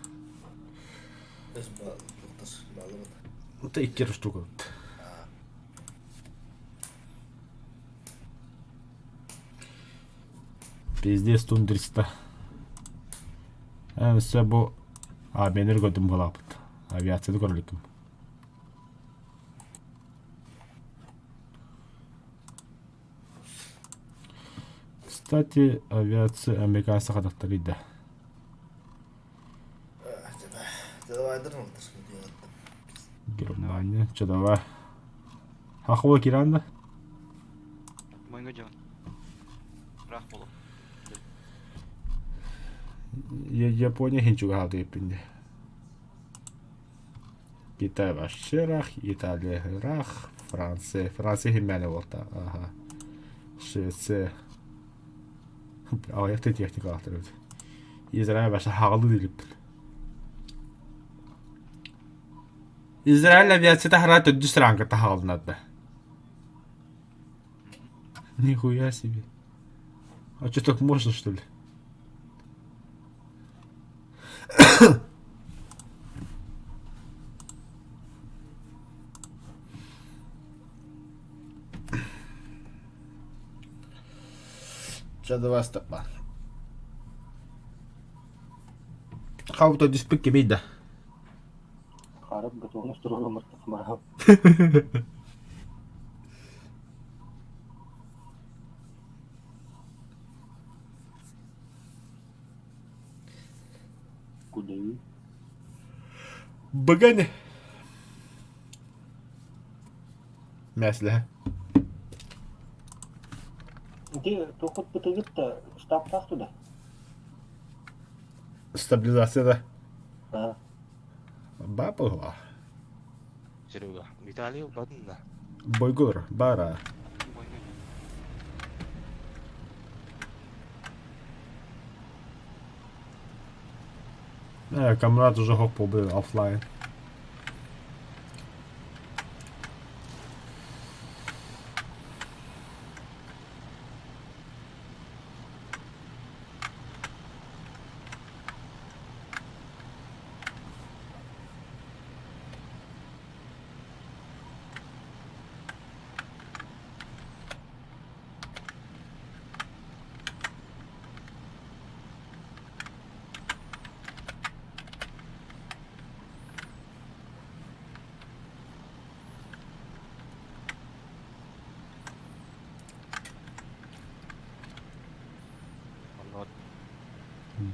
Это икки штука. Пиздец тундриста. Өссө бу Аменер көтүм булаапыт. Авиацияны көрөлүкүм. Кстати, авиация американцы хатахтарыйда. Германия, что давай. Хахова киранда? Мойнго дьон. Ыраах буолуо. Япония хинчуга хаалды Китай вообще ыраах, Италия ыраах, Франция, Франция иһиммээнэ буолта, аха. Швеция аҕыйах да техникалаахтар эбит. Израиль вообще хаҕылыы иликпин. Израиль авиацията хараа төрдүс ранга таһаҕалынарда. Нихуя себе. А что так можно, что ли? Чэ, давай стопа. Хаута диспик кимий да? Харап готовность туруоруммут бараһым. Кудыы. Бүгүн Мэслэһэ. Ити туоххут бытыгыт да штабтаах туда? Стабилизация да. Аа. Бапыла. Серега, Виталий ылбатын да. Бойгор, бара. Камрад уже хоп был офлайн.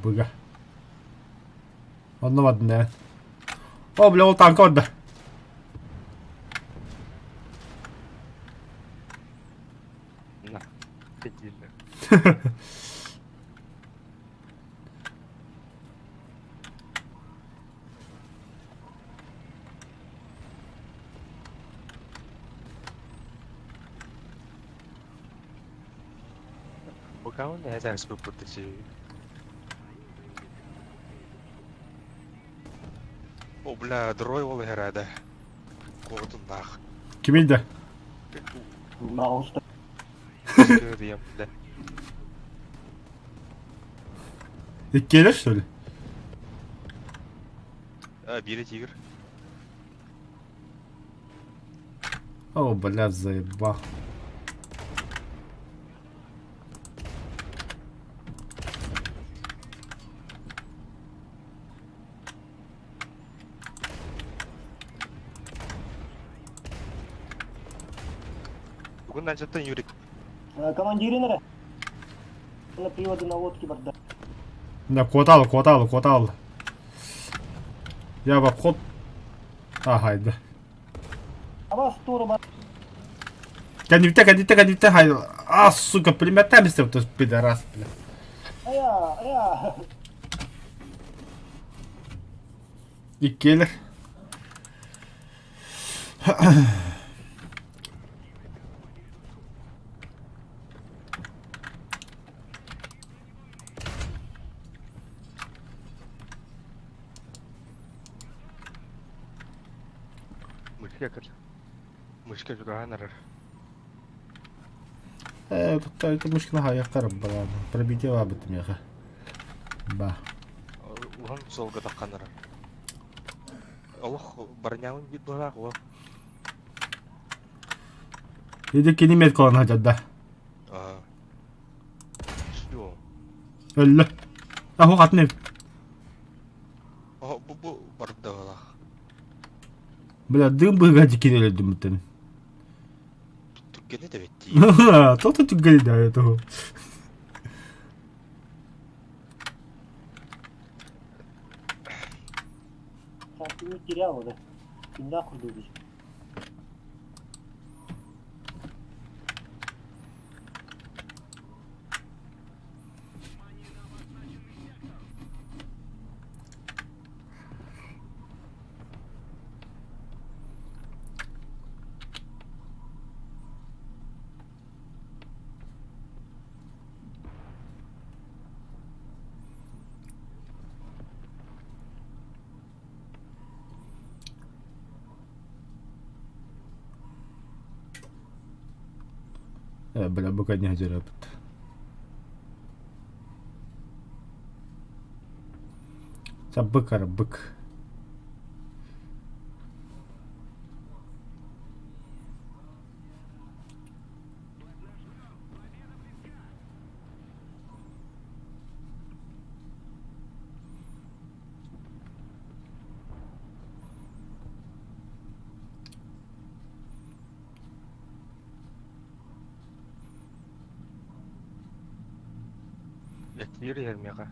Быга. Онно бардын ээ. О, бля, ол танка барда. На. Сидели. Пока он не знаю, О, бля, дрой ол herhalde. Куотуннаах. Кимий да? Мауста. Дием, бля. Иккиэлэр что ли? А, бире тигр. О, блядь, заебал. Бүгүн анчаттан Юрик. Командирин эрэ. На приводы наводки барда. Да, куотал, куотал, куотал. Я в обход. Ага, да. Абас тура бар. Кэнниттэн, кэнниттэн, кэнниттэн, хай. А, сука, пулеметами то пидорас, бля. Ая, ая. Иккиэлэр. Мышка көр. Мышка жүгәһән эрэр. Это мышкина хаяққар балан. Пробитие бабыт меха. Ба. Улан солга таххан эрэр. Олох барнявын бит булаах ол. Иди кини мет колон хажадда. Аа. Всё. Өллө. Аху хатны. О, бу бу бардалах. Бля, дым быга дикин өлдүм бүтэн. Түргені де бетти. То-то түггeli да это. Ты не терял, да? Ты нахуй будешь. Бля, бука не хажарапыт. Бык ара бык. Тиир иһэр миэхэ.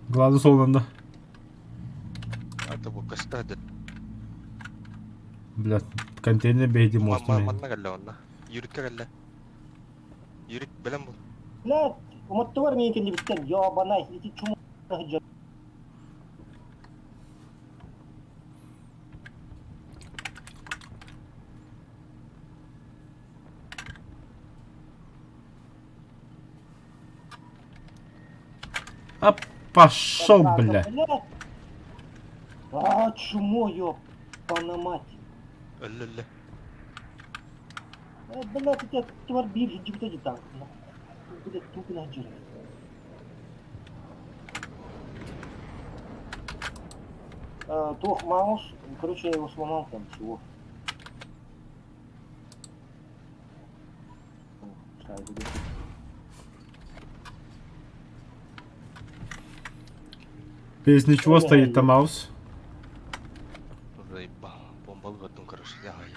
Глазы солнанда. Ата бу кастады. Бля, контейнер бейди мост. Манна кэллэ онна. Юрикка кэллэ. Юрик бэлэм бул. Бля, умоттугар миин кэллибиттэн, ёбанай, ити чума сылдьар. А пошел, бля. Блядь. А, чмо, ёбана мать. Өллө-өллө. Блядь, ити аттыбар биир сылдьыбыта дии танк. Блядь, тугу сылдьар. Туох маус, короче, я его сломал там всего. Без ничего стоит там маус. Заебал. Бомбалык оттун короче. Давай.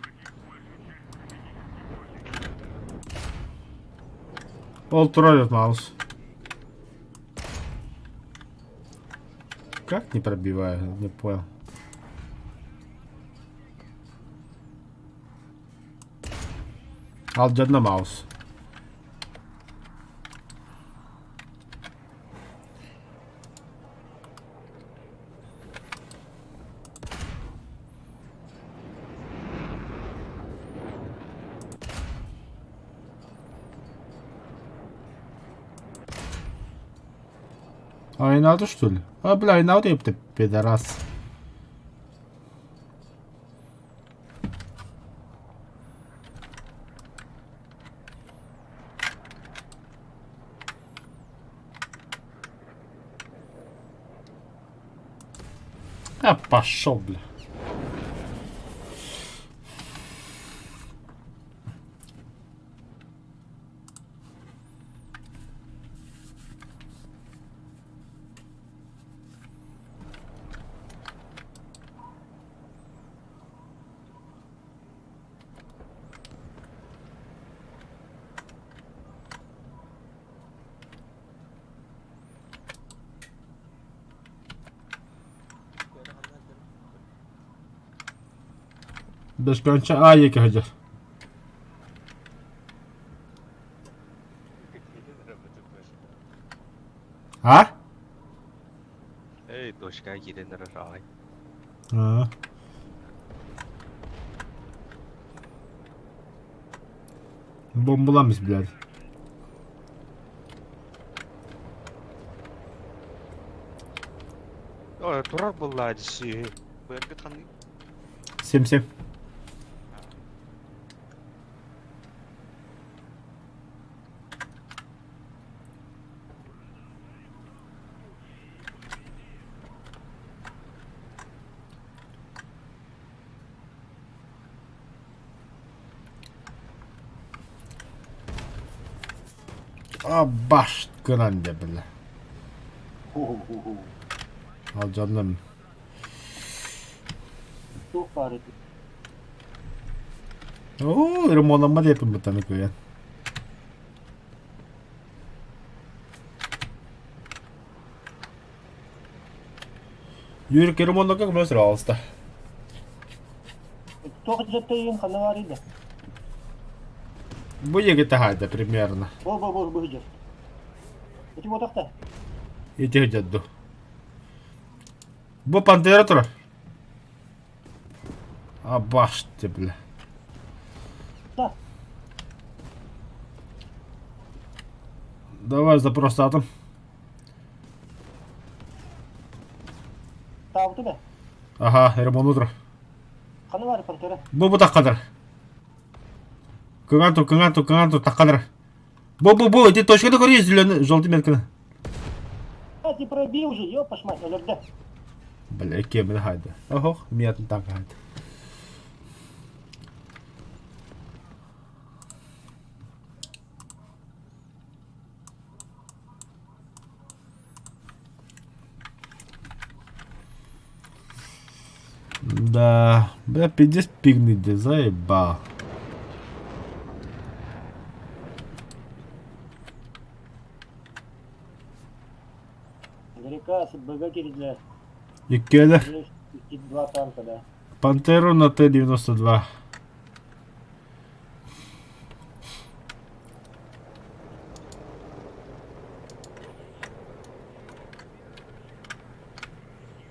Ол турар Маус. Как не пробиваю? Не понял. Алдьанна Маус. Айнаdı что ли? А, бля, айнаdı епті, пидорас. А, пошел, бля. Бесконча А екі хадьар. А? Эй, дочка киирэн эрэр аҕай. А. Бомбаламмыс, блядь. Ой, турар буоллаа дии. Быаргыт ханнык? 7-7. А баш гынан дьэ бile. Ху-ху-ху-ху. Алдьанным. Туох баар этэй? Оо, ремонамма диэппин бытаны кыайан. Юрик ремонтка көмөлөс алыста. Туох дьэтэйин ханна баарый да? Бу диэки таһаайда примерно. Бу бу бу бу дьэр. Ити буотахта. Ити дьадду. Бу пантера турар. А башты, бля. Да. Давай запрос атом. Таабыты да. Ага, ремонт утро. Ханна баар пантера? Бу бу таккадыр. Кыҥаан тур, кыҥаан тур, кыҥаан тур, таккадыр. Бу бу бу, ити точканы көрүө зеленый, желтый метканы. А, ты пробил же, ёпаш мать, өлөрдө. Бля, кемini хайда. Охох, миятын танка хайда. Да, бля, пиздец пигный де, заебал. Река СБГ кирилэ. Иккиэлэр. Два танка, да. Пантеру на Т-92.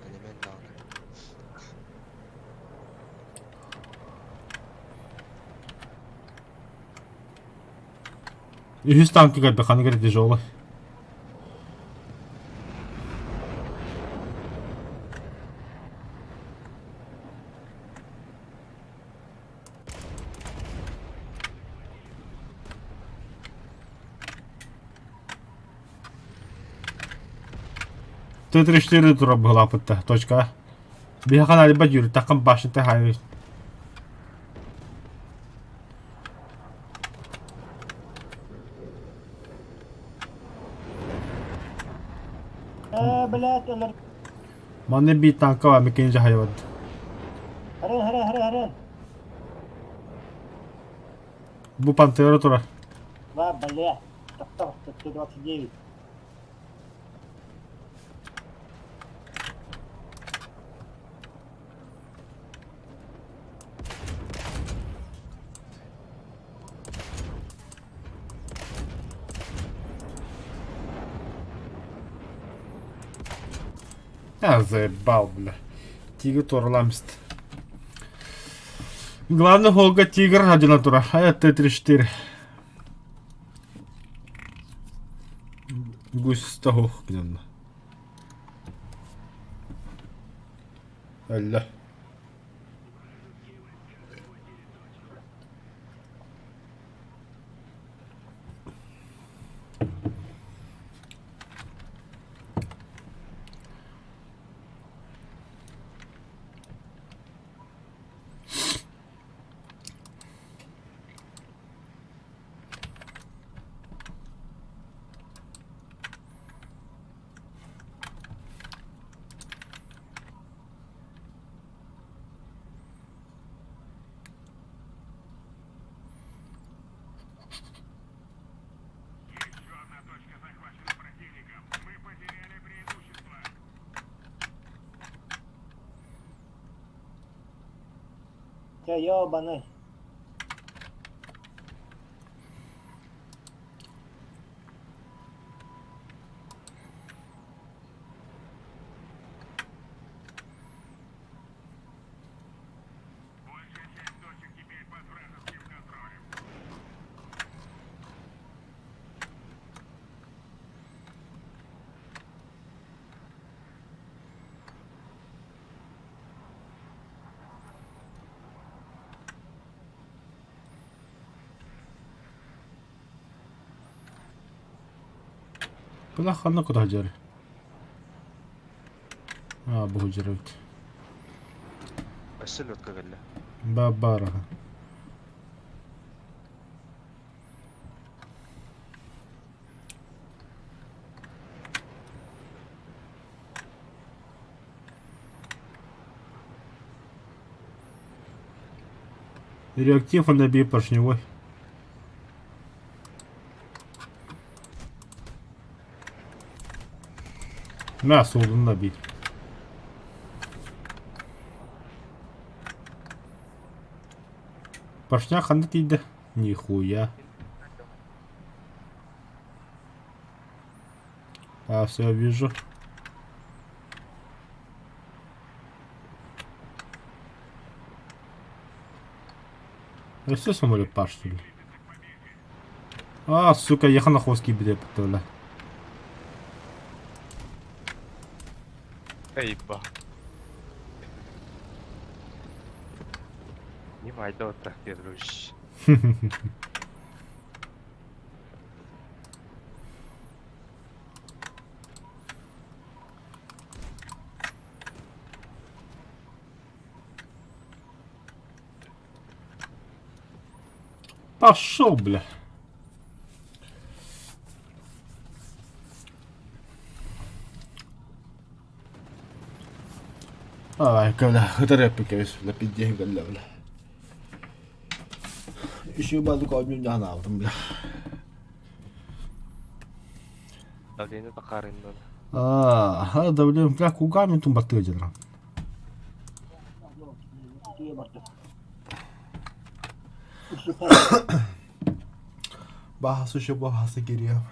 Элемент даҕаны. Үһүс танка кэлбэ ханыгар тяжелый. Т-34 тура быһылааппытта. Точка. Биһиэхэ наадыйбат юртаххын башня хайы. Э, блядь, өлөр. Манна биир танка бар, микини дьаһайабат. Харан, харан, харан, харан. Бу пантера турар. Ва, бля. 129. А, заебал, бля. Тигр турламст. Главный холга Тигр один натура, а я Т-34. Гусь того гневно. Алла. Чэ, ёбаный. Бына ханна кутаһдьар? Аа, бу сылдьар эбит. Өссө лётка кэллэ. Ба-баар аха. Реактив он набей поршневой. Мә суолун да биир. Поршня ханна тиийдэ? Нихуя. А, все, вижу. Өссө самолет баар что ли? А, сука, ехал на хвост киирбит бля. Эй, ба. Не майда так держусь. Пошел, бля. Ай, бля, ытар эппиккэ бля, пиздец, бля, бля. Еще базу кодню дьаһанаабытым, бля. Давление тахаарыннан. Аа, давление, бля, кугами тумбаттыга дьадарам. Баха суша баха кириям.